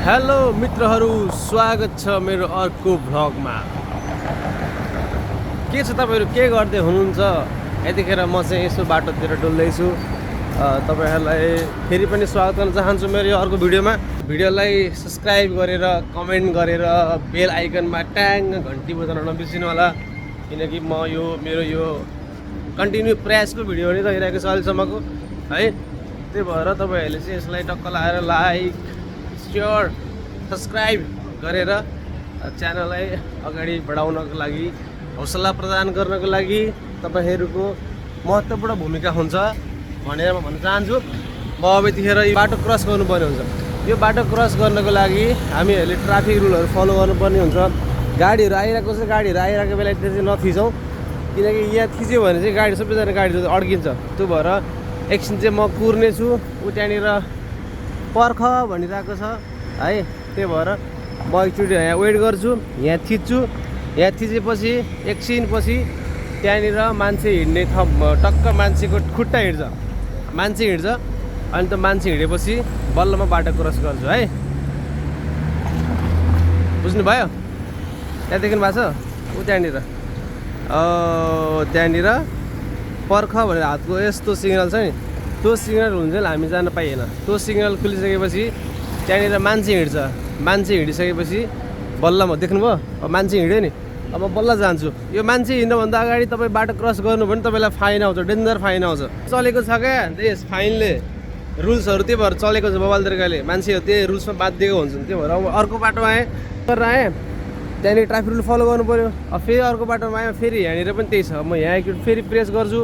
Hello मित्रहरू, स्वागत छ मेरो अर्को भ्लगमा। के छ तपाईहरु के गर्दै हुनुहुन्छ? यतिखेर म चाहिँ यसो बाटोतिर डुल्दैछु। तपाईहरुलाई फेरि पनि स्वागत गर्न चाहन्छु मेरो यो अर्को भिडियोमा। भिडियोलाई सब्स्क्राइब गरेर कमेन्ट गरेर बेल आइकनमा ट्याङ घन्टी बजाउन नबिर्सिनु होला, किनकि म मेरो यो कन्टिन्यू प्रयासको भिडियो नै रहिरहेको छ अहिलेसम्मको है। त्यही भएर तपाईहरुले चाहिँ यसलाई टक्क लाएर लाइक शेयर सब्स्क्राइब गरेर च्यानललाई अगाडि बढाउनको लागि, हौसला प्रदान गर्नको लागि तपाईहरुको महत्त्वपूर्ण भूमिका हुन्छ भनेर म भन्न चाहन्छु। म अब यतिखेर यो बाटो क्रस गर्नुपर्ने हुन्छ। यो बाटो क्रस गर्नको लागि हामीहरूले ट्राफिक रुलहरू फलो गर्नुपर्ने हुन्छ। गाडीहरू आइरहेको छ, गाडीहरू आइरहेको बेला चाहिँ नथिचौँ, किनकि यहाँ थिच्यो भने चाहिँ गाडी सबैजना गाडी अड्किन्छ। त्यो भएर एकछिन चाहिँ म कुर्नेछु। ऊ त्यहाँनिर पर्ख भनिरहेको छ है। त्यही भएर म एकचोटि यहाँ वेट गर्छु, यहाँ थिच्छु। यहाँ थिचेपछि एकछिनपछि त्यहाँनिर मान्छे हिँड्ने टक्क मान्छेको खुट्टा हिँड्छ, मान्छे हिँड्छ। अनि त मान्छे हिँडेपछि बल्ल म बाटो क्रस गर्छु है। बुझ्नुभयो? त्यहाँ देख्नु भएको छ ऊ त्यहाँनिर त्यहाँनिर पर्ख भनेर हातको यस्तो सिग्नल छ नि, त्यो सिग्नल हुन्छ हामी जान पाइएन। त्यो सिग्नल खुलिसकेपछि त्यहाँनिर मान्छे हिँड्छ। मान्छे हिँडिसकेपछि बल्ल म देख्नुभयो अब मान्छे हिँड्यो नि, अब म बल्ल जान्छु। यो मान्छे हिँड्नुभन्दा अगाडि तपाईँ बाटो क्रस गर्नु भने तपाईँलाई फाइन आउँछ, डेन्जर फाइन आउँछ। चलेको छ क्या देश फाइनले, रुल्सहरू त्यही भएर चलेको छ बबाल तरिकाले। मान्छेहरू त्यही रुल्समा बाँधिएको हुन्छन्। त्यही भएर अब अर्को बाटोमा आएँ त्यहाँनिर ट्राफिक रुल फलो गर्नु पऱ्यो। अब फेरि अर्को बाटोमा आयो, फेरि यहाँनिर पनि त्यही छ। म यहाँ एकचोटि फेरि प्रेस गर्छु,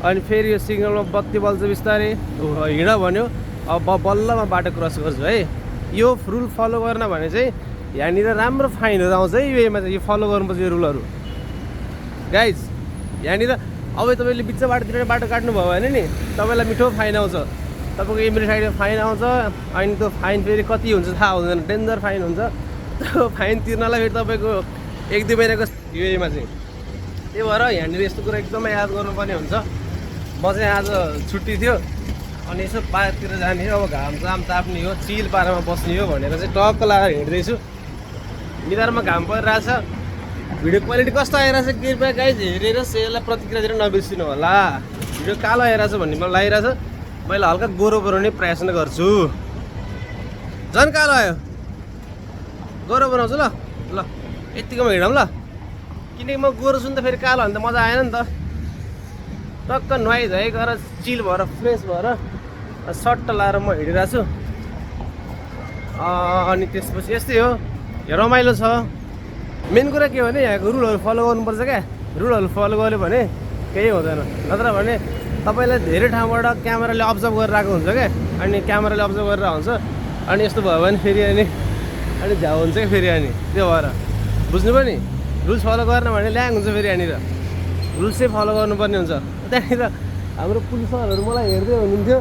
अनि फेरि यो सिग्नलमा बत्ती बल्छ बिस्तारै हिँड भन्यो। अब बल्ल म बाटो क्रस गर्छु है। यो रुल फलो गर्न भने चाहिँ यहाँनिर राम्रो फाइनहरू आउँछ है। योमा चाहिँ यो फलो गर्नुपर्छ यो रुलहरू गाइज। यहाँनिर अब तपाईँले बिच बाटोतिर बाटो काट्नुभयो भने नि तपाईँलाई मिठो फाइन आउँछ। तपाईँको इमिडिएट साइडमा फाइन आउँछ। अनि त्यो फाइन फेरि कति हुन्छ थाहा हुँदैन, डेन्जर फाइन हुन्छ। त्यो फाइन तिर्नलाई फेरि तपाईँको 1-2 महिनाको योमा चाहिँ। त्यही भएर यहाँनिर यस्तो कुरा एकदमै याद गर्नुपर्ने हुन्छ। म चाहिँ आज छुट्टी थियो, अनि यसो बाहिरतिर जाने हो, अब घाम ताप्ने हो, चिल पारामा बस्ने हो भनेर चाहिँ टक्क लगाएर हिँड्दैछु। निधारमा घाम परिरहेछ। भिडियो क्वालिटी कस्तो आइरहेछ कृपया गाइज हेरेर यसलाई प्रतिक्रिया दिन नबिर्सिनु होला। भिडियो कालो आइरहेछ भन्ने मलाई लागिरहेछ। मैले हल्का गोरो बनाउने प्रयास नै गर्छु। झन् कालो आयो, गोरो बनाउँछु ल ल यत्तिकोमा हिँडौँ ल, किनकि म गोरो छु नि त फेरि कालो भने त मजा आएन नि त। टक्क नुहाइधुवाइ गरेर चिल भएर फ्रेस भएर सट्ट लाएर म हिँडिरहेको छु। अनि त्यसपछि यस्तै हो, रमाइलो छ। मेन कुरा के हो भने यहाँको रुलहरू फलो गर्नुपर्छ क्या। रुलहरू फलो गऱ्यो भने केही हुँदैन, नत्र भने तपाईँलाई धेरै ठाउँबाट क्यामेराले अब्जर्भ गरेर आएको हुन्छ क्या। अनि क्यामेराले अब्जर्भ गरेर हुन्छ, अनि यस्तो भयो भने फेरि अनि झ्याउ हुन्छ क्या फेरि। अनि त्यो भएर बुझ्नुभयो नि, रुल्स फलो गर्न भने ल्याङ हुन्छ फेरि। यहाँनिर रुल्स चाहिँ फलो गर्नुपर्ने हुन्छ। त्यहाँनिर हाम्रो पुलिसहरू मलाई हेर्दै हुनुहुन्थ्यो,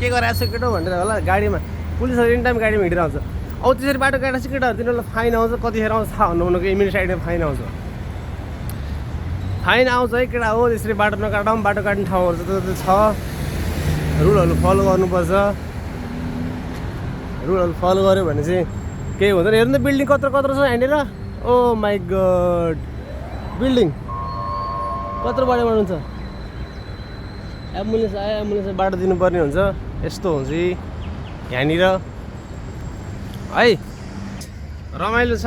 के गराएको छ केटो भनेर होला। गाडीमा पुलिसहरू एनी टाइम गाडीमा हिँडिरहन्छ। अब त्यसरी बाटो काटेपछि केटाहरू तिनीहरूलाई फाइन आउँछ। कतिखेर आउँछ थाहा हुनुहुन्को, इमिडिएट साइडमा फाइन आउँछ। फाइन आउँछ है केटा हो। त्यसरी बाटो नकाटौँ, बाटो काट्ने ठाउँहरू त छ। रुलहरू फलो गर्नुपर्छ। रुलहरू फलो गऱ्यो भने चाहिँ केही हुँदैन। हेर्नु त बिल्डिङ कत्रो छ यहाँनिर। ओ माई गड, बिल्डिङ कत्रो बढी बनाउँछ। एम्बुलेन्स आयो, एम्बुलेन्समा बाटो दिनुपर्ने हुन्छ। यस्तो हुन्छ यहाँनिर है। रमाइलो छ।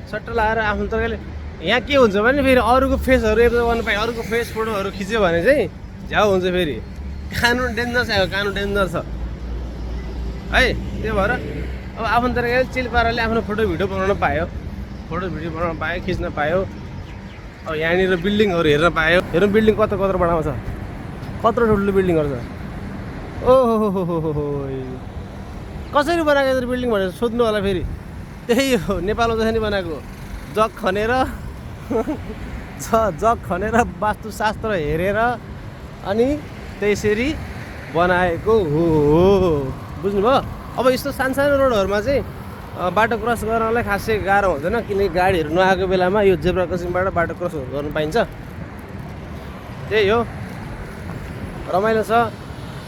सट्ट लगाएर आफ्नो तरिकाले। यहाँ के हुन्छ भने फेरि अरूको फेसहरू एब्जर्भ गर्नु पायो, अरूको फेस फोटोहरू खिच्यो भने चाहिँ झ्याउ हुन्छ फेरि। कानुन डेन्जर छ, कानुन डेन्जर छ है। त्यही भएर अब आफ्नो तरिकाले चिल पाराले आफ्नो फोटो भिडियो बनाउन पायो, खिच्न पायो। अब यहाँनिर बिल्डिङहरू हेर्न पायो। हेर्नु बिल्डिङ कत्रो बनाउँछ, कत्रो ठुलो बिल्डिङहरू छ। ओहो कसरी बनाएको यत्रो बिल्डिङ भनेर सोध्नु होला फेरि। त्यही हो नेपालमा जसरी बनाएको, जग खनेर जग खनेर वास्तुशास्त्र हेरेर अनि त्यसरी बनाएको हो। बुझ्नुभयो? अब यस्तो सानो रोडहरूमा चाहिँ बाटो क्रस गर्नलाई खासै गाह्रो हुँदैन, किनकि गाडीहरू नआएको बेलामा यो जेब्रा क्रसिङबाट बाटो क्रस गर्नु पाइन्छ। त्यही हो, रमाइलो छ।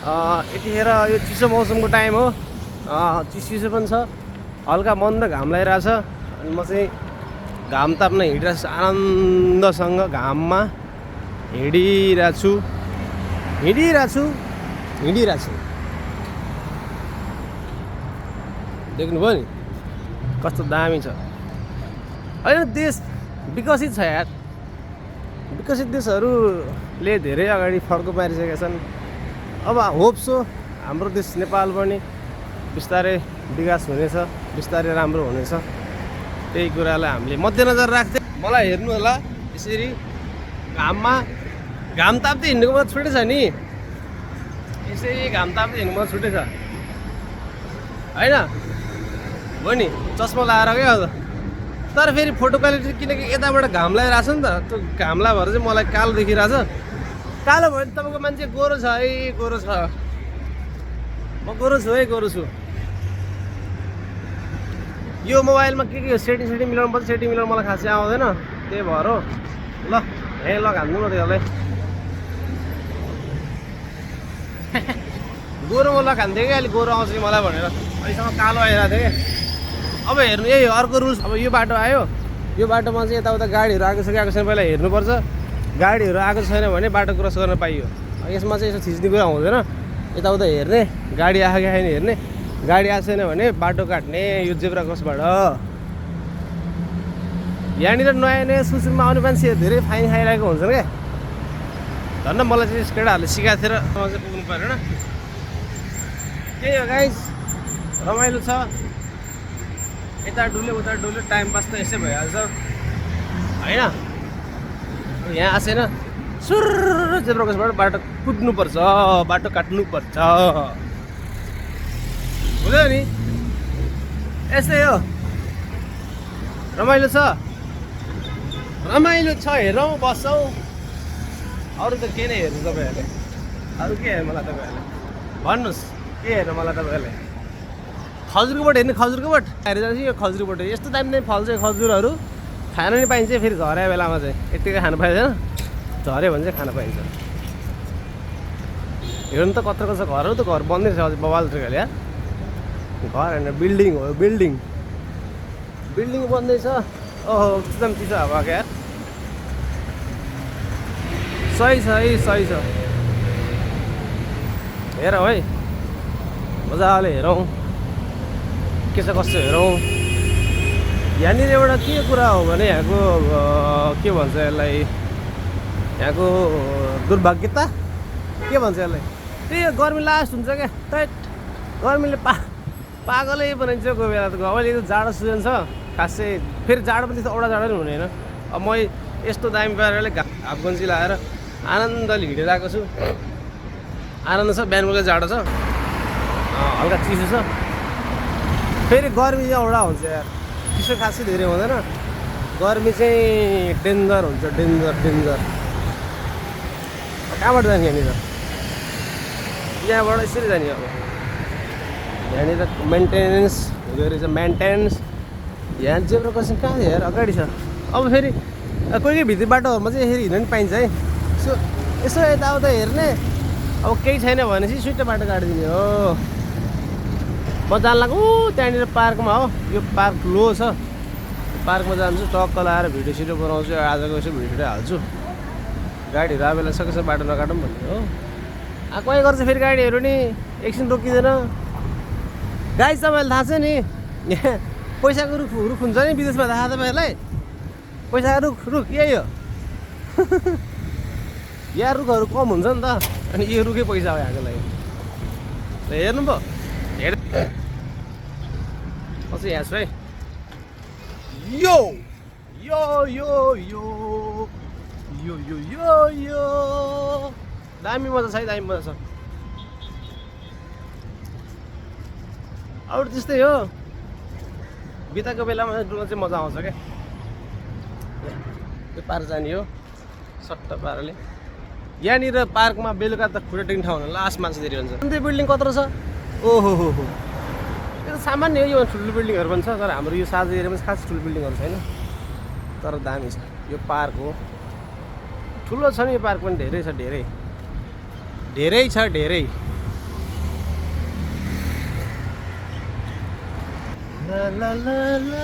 यतिखेर यो चिसो मौसमको टाइम हो, चिसो पनि छ। हल्का मन्द घाम लागिरहेछ अनि म चाहिँ घाम ताप्न हिँडिरहेको छु आनन्दसँग घाममा हिँडिरहेको छु देख्नुभयो नि कस्तो दामी छ होइन देश विकसित छ यार विकसित देशहरूले धेरै अगाडि फड्को पारिसकेका छन् अब होप सो हाम्रो देश नेपाल पनि बिस्तारै विकास हुनेछ बिस्तारै राम्रो हुनेछ त्यही कुरालाई हामीले मध्यनजर राख्दै मलाई हेर्नु होला यसरी घाममा घाम ताप्दै हिँड्नुको मलाई छुट्टै छ नि यसरी घाम ताप्दै हिँड्नु मलाई छुट्टै छ होइन हो नि चस्मा लगाएर क्या तर फेरि फोटो क्वालिटी किनकि यताबाट घाम लगाइरहेको छ नि त त्यो घामलाई भएर चाहिँ मलाई कालो देखिरहेछ कालो भयो भने तपाईँको मान्छे गोरो छ है गोरो छ म गोरो छु है गोरो छु यो मोबाइलमा के सेटिङ मिलाउनु पर्छ सेटिङ मिलाउनु मलाई खासै आउँदैन त्यही भएर हो ल हे ल हान्नु न त्यसलाई गोरोमा ल खान्थ्यो कि अहिले गोरो आउँछ कि मलाई भनेर अहिलेसम्म कालो आइरहेको थियो क्या अब हेर्नु यही अर्को रुल्स अब यो बाटो आयो यो बाटोमा चाहिँ यताउता गाडीहरू आएको छ कि आएको छैन पहिला हेर्नुपर्छ गाडीहरू आएको छैन भने बाटो क्रस गर्न पाइयो यसमा चाहिँ यसो थिच्ने कुरा हुँदैन यताउता हेर्ने गाडी आएको कि छैन हेर्ने गाडी आएको छैन भने बाटो काट्ने यो जेब्रा क्रसबाट यहाँनिर नयाँ सुसुममा आउने मान्छे धेरै फाइन खाइरहेको हुन्छन् क्या धन्न मलाई चाहिँ केटाहरूले सिकाएको थिएर चाहिँ पुग्नु परेन त्यही हो गाइस रमाइलो छ यता डुल्यो उता डुल्यो टाइम पास त यसै भइहाल्छ होइन यहाँ आएन सुर जेब्रा क्रसबाट बाटो कुद्नुपर्छ बाटो काट्नुपर्छ हुँदैन नि यस्तै हो रमाइलो छ हेरौँ बस्छौँ अरू त के नै हेर्नु तपाईँहरूले अरू के हेर्नु मलाई तपाईँहरूले भन्नुहोस् के हेर्नु मलाई तपाईँहरूले खजुरको बोट हेर्ने खजुरको बोट हेरेर चाहिँ यो खजुरको बोट यस्तो दामी दामी फल्छ खजुरहरू खान नि पाइन्छ फेरि झऱ्या बेलामा चाहिँ यत्तिकै खानु पाइँदैन झऱ्यो भने चाहिँ खान पाइन्छ हेर्नु त कत्रो छ घरहरू त घर बन्दै छ अझै बबाल तरिकाले यार घर होइन बिल्डिङ हो बिल्डिङ बन्दैछ ओहो एकदम चिसो हावा क्या यार सही छ हेरौँ है मजाले हेरौँ के छ कस्तो हेरौँ यहाँनिर एउटा के कुरा हो भने यहाँको के भन्छ यसलाई यहाँको दुर्भाग्यता के भन्छ यसलाई त्यही गर्मी लास्ट हुन्छ क्या तैट गर्मीले पागलै बनाइन्छ कोही बेला त अहिले त जाडो सिजन छ खासै फेरि जाडो पनि त्यस्तो औडा जाडो नि हुने होइन अब म यस्तो दामी पाराले हाफगन्जी लगाएर आनन्दले हिँडेर आएको छु आनन्द छ बिहान बेलुका जाडो छ हल्का चिसो छ फेरि गर्मी चाहिँ औडा हुन्छ यार चिसो खासै धेरै हुँदैन गर्मी चाहिँ डेन्जर हुन्छ डेन्जर कहाँबाट जाने यहाँनिर यहाँबाट यसरी जाने अब यहाँनिर मेन्टेनेन्स हुँदो रहेछ मेन्टेनेन्स यहाँ जेब्रा क्रसिङ कहाँ छ यार अगाडि छ अब फेरि कोही भित्री बाटोहरूमा चाहिँ यसरी हिँड्न पनि पाइन्छ है यसो यताउता हेर्ने अब केही छैन भनेपछि सुइटो बाटो काटिदिने हो म जान लाग्छु त्यहाँनिर पार्कमा हो यो पार्क लो छ पार्कमा जान्छु टक्क लगाएर भिडियो सिडियो बनाउँछु आजको यसो भिडियो हाल्छु गाडीहरू आबेला सकेछ बाटो नकाटौँ भन्ने हो कोही गर्छ फेरि गाडीहरू नि एकछिन रोकिँदैन गाडी तपाईँलाई थाहा छ नि यहाँ पैसाको रुख हुन्छ नि विदेशमा थाहा तपाईँहरूलाई पैसाको रुख यही हो यहाँ रुखहरू कम हुन्छ नि त अनि यो रुखै पैसा हो यहाँको लागि हेर्नु पो हेर पछि यहाँ छु है यो यो यो यो यो यो यो यो दामी मजा छ है दामी मजा छ अरू त्यस्तै हो बिताको बेलामा डुल्न चाहिँ मजा आउँछ क्या त्यो पार जाने हो सट्ट पाराले यहाँनिर पार्कमा बेलुका त खुट्टा टेक्ने ठाउँ होला लास्ट मान्छे धेरै हुन्छ त्यो बिल्डिङ कत्रो छ ओहो हो यो त सामान्य हो यो ठुल्ठुलो बिल्डिङहरू पनि छ तर हाम्रो यो साझा एरियामा खास ठुलो बिल्डिङहरू छैन तर दामी छ यो पार्क हो ठुलो छ नि यो पार्क पनि धेरै छ धेरै ला ला ला ला।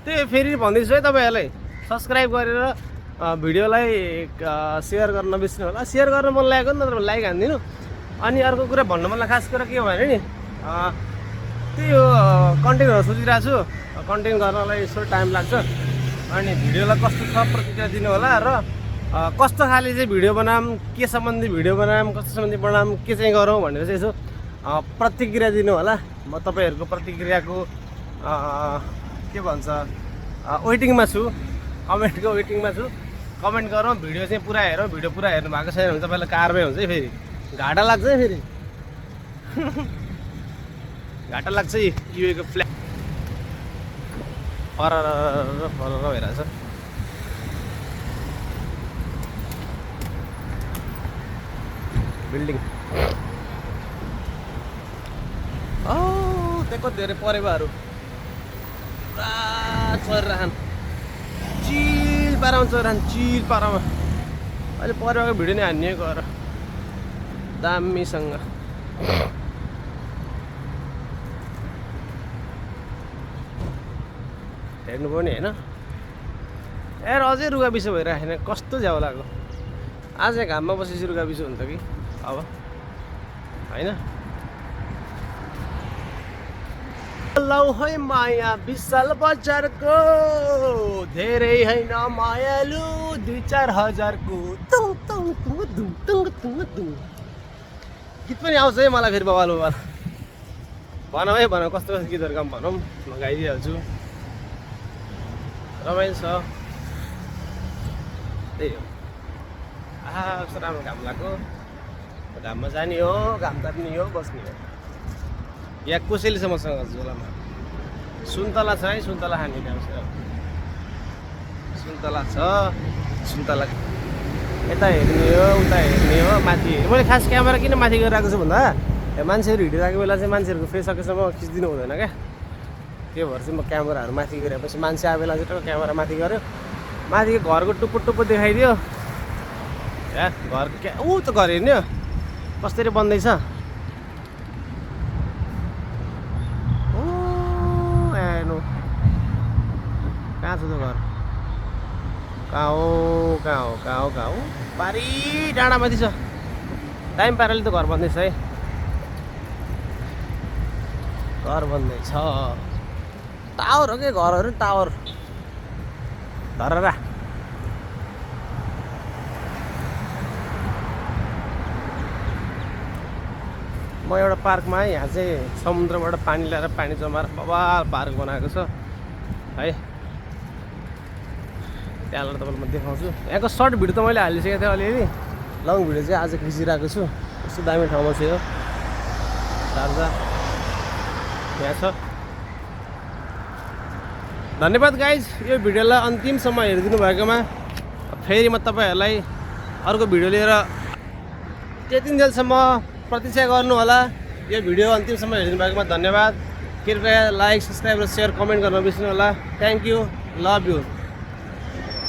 त्यही फेरि भन्दैछु है तपाईँहरूलाई सब्सक्राइब गरेर भिडियोलाई सेयर गर्न नबिर्सिनु होला। सेयर गर्न मन लागेको नि नत्र लाइक हानिदिनु। अनि अर्को कुरा भन्नु मलाई खास कुरा के हो भने नि त्यही हो कन्टेन्टहरू सोचिरहेको छु। कन्टेन्ट गर्नलाई यसो टाइम लाग्छ। अनि भिडियोलाई कस्तो छ प्रतिक्रिया दिनु होला र कस्तो खाले चाहिँ भिडियो बनाऊँ, के सम्बन्धी भिडियो बनाऊँ, कस्तो सम्बन्धी बनाऊँ, के चाहिँ गरौँ भनेर चाहिँ यसो प्रतिक्रिया दिनु होला। म तपाईँहरूको प्रतिक्रियाको के भन्छ वेटिङमा छु, कमेन्टको वेटिङमा छु। कमेन्ट गरौँ, भिडियो चाहिँ पुरा हेरौँ। भिडियो पुरा हेर्नु भएको छैन भने तपाईँलाई कारबाही हुन्छ है। फेरि घाटा लाग्छ है। फेरि घाटा लाग्छ युएको फ्ल्याट फरर भइरहेछ। बिल्डिङ त्यहाँ कति धेरै परेवाहरू पुरा चरिरहन्। चिल पारामा चरिरहन्, चिल पारामा। अहिले परेवाको भिडियो नै हान्ने गएर दामीसँग। हेर्नुभयो नि होइन यार, अझै रुगा बिसो भइरहेको छैन। कस्तो झ्याउ लाग्यो। आज घाममा बसेपछि रुगा बिसो हुन्छ कि अब होइन। लौ है माया विशाल बजारको धेरै होइन मायालु 2-4 हजारको गीत पनि आउँछ है मलाई फेरि बवाल बवाल। भनौँ है भनौँ कस्तो कस्तो गीतहरू काम भनौँ, म गाइदिइहाल्छु। रमाइलो छ त्यही हो। कस्तो राम्रो घाम लाग्यो। घाममा जाने हो, घाम ताप्ने हो, बस्ने हो। यहाँ कोसेली छ मसँग झोलामा। सुन्तला छ है, सुन्तला खाने ठाउँ छ। सुन्तला छ, सुन्तला यता हेर्ने हो, उता हेर्ने हो, माथि। मैले खास क्यामेरा किन माथि गरिरहेको छु भन्दा मान्छेहरू हिँडिरहेको बेला चाहिँ मान्छेहरूको फेस सकेसम्म खिचिदिनु हुँदैन क्या। त्यो भएर चाहिँ म क्यामेराहरू माथि गरेपछि मान्छे आए बेला चाहिँ क्यामेरा माथि गऱ्यो। माथि घरको टुप्पो टुप्पो देखाइदियो। या घरको क्या ऊ त घर हेर्ने हो कसरी बन्दैछ। हेर्नु कहाँ छ त घर? कहाँ हो कहाँ हो कहाँ हो कहाँ हो? पारी डाँडामाथि छ। टाइम पाराले त घर बन्दैछ है। घर बन्दैछ। टावर हो कि घरहरू? टावर धररा। म एउटा पार्कमा है, यहाँ चाहिँ समुद्रबाट पानी ल्याएर पानी जमाएर बबाल पार्क बनाएको छ है। त्यहाँबाट तपाईँलाई म देखाउँछु। यहाँको सर्ट भिडियो त मैले हालिसकेको थिएँ अलिअलि। लङ भिडियो चाहिँ आज खिचिरहेको छु। कस्तो दामी ठाउँमा छ यो दार्जा। यहाँ छ। धन्यवाद गाइज यो भिडियोलाई अन्तिमसम्म हेरिदिनु भएकोमा। फेरि म तपाईँहरूलाई अर्को भिडियो लिएर त्यतिन्जेलसम्म प्रतीक्षा गर्नु होला। यो भिडियो अन्तिमसम्म हेरिदिनु भएकोमा धन्यवाद। कृपया लाइक, सब्सक्राइब र सेयर, कमेन्ट गर्न नबिर्सिनु होला। Thank you, love you.